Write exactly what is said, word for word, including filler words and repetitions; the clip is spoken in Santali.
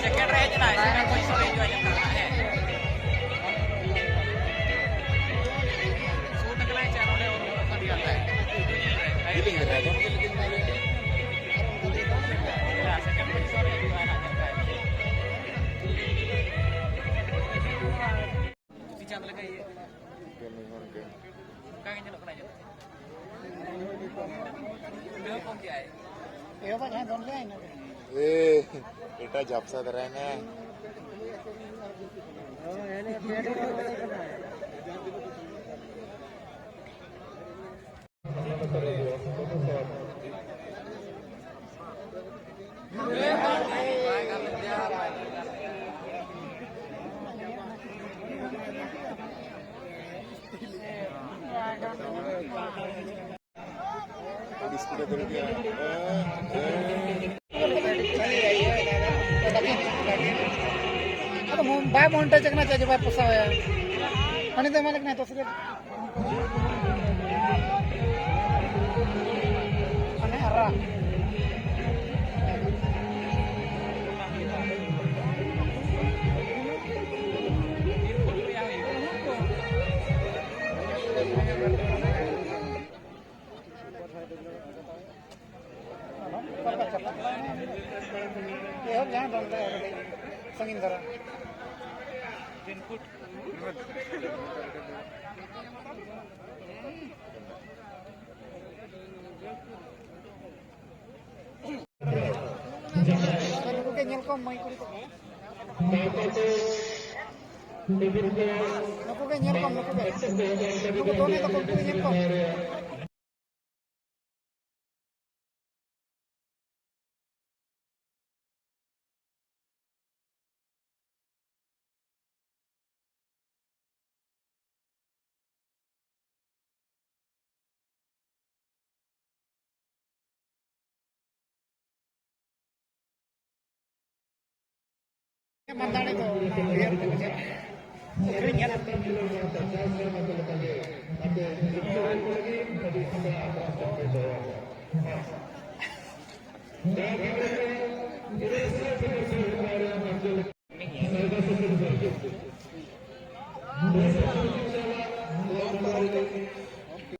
ᱥᱮᱠᱮᱱᱰ ᱨᱮ ᱦᱮᱡ ᱮᱱᱟᱭ, ᱥᱮᱠᱮᱱᱰ ᱯᱚᱡᱤᱥᱚᱱ ᱨᱮ ᱦᱤᱡᱩᱜᱼᱟ, ᱧᱮᱞ ᱠᱟᱜ ᱠᱟᱱᱟ, ᱦᱮᱸ᱾ ᱥᱩᱴ ᱠᱟᱱᱟᱭ ᱪᱮ ᱱᱚᱰᱮ ᱩᱨᱩᱢᱚᱜ ᱠᱟᱱ ᱜᱮᱭᱟ ᱞᱮ᱾ ᱥᱮᱠᱮᱱᱰ ᱯᱚᱡᱤᱥᱚᱱ ᱨᱮ ᱦᱤᱡᱩᱜᱼᱟ ᱱᱟᱜ, ᱧᱮᱞ ᱠᱟᱜ ᱠᱟᱱᱟ᱾ ᱫᱷᱩᱛᱤ ᱪᱟᱸᱫ ᱞᱮᱠᱟ ᱤᱭᱟᱹ᱾ ᱠᱟᱹᱢᱤ ᱦᱚᱲ ᱜᱮ᱾ ᱚᱱᱠᱟ ᱜᱮ ᱧᱮᱞᱚᱜ ᱠᱟᱱᱟ ᱧᱮᱞ᱾ ᱩᱱᱤ ᱦᱚᱸ ᱠᱚᱢ ᱜᱮᱭᱟᱭ᱾ ᱮᱦᱚᱵᱟ ᱡᱟᱦᱟᱸᱭ ᱫᱚᱱ ᱞᱮᱜᱼᱟᱭ ᱤᱱᱟᱹ ᱜᱮ᱾ ᱮ, ᱮᱴᱟ ᱡᱷᱟᱯᱥᱟ ᱫᱷᱟᱨᱟᱭ ᱱᱟ᱾ ᱟᱫᱚ ᱢᱚ-, ᱵᱟᱭ ᱢᱚᱱᱮᱴᱟᱭᱤᱡᱽ ᱠᱟᱱᱟ, ᱪᱮᱫ ᱡᱮ ᱵᱟᱭ ᱯᱚᱥᱟᱣᱟᱭᱟ᱾ ᱩᱱᱤ ᱫᱚ ᱮᱢᱟᱞᱮ ᱠᱟᱱᱟᱭ ᱫᱚᱥ ᱦᱟᱡᱟᱨ᱾ ᱢᱟᱱᱮ ᱟᱨᱟᱜ᱾ ᱮᱦᱚᱵ ᱡᱟᱦᱟᱸ ᱫᱚᱱ ᱞᱮ ᱮᱦᱚᱵ ᱥᱟᱺᱜᱤᱧ ᱫᱷᱟᱨᱟ᱾ ᱧᱮᱞ ᱠᱚᱢ ᱢᱟᱹᱭ ᱠᱩᱲᱤ ᱛᱟᱠᱚ᱾ ᱱᱩᱠᱩ ᱜᱮ ᱧᱮᱞ ᱠᱚᱢ, ᱱᱩᱠᱩ ᱜᱮ᱾ ᱱᱩᱠᱩ ᱫᱚᱱ ᱮᱫᱟ ᱠᱚ, ᱩᱱᱠᱩ ᱜᱮ ᱧᱮᱞ ᱠᱚᱢ᱾ ᱢᱟ ᱫᱟᱲᱮ ᱫᱚ ᱚᱱᱟ ᱩᱭᱦᱟᱹᱨ ᱛᱮ ᱵᱩᱡᱷᱟᱹᱜ ᱠᱟᱱᱟ᱾ ᱟᱹᱠᱷᱨᱤᱧ ᱧᱮᱞ᱾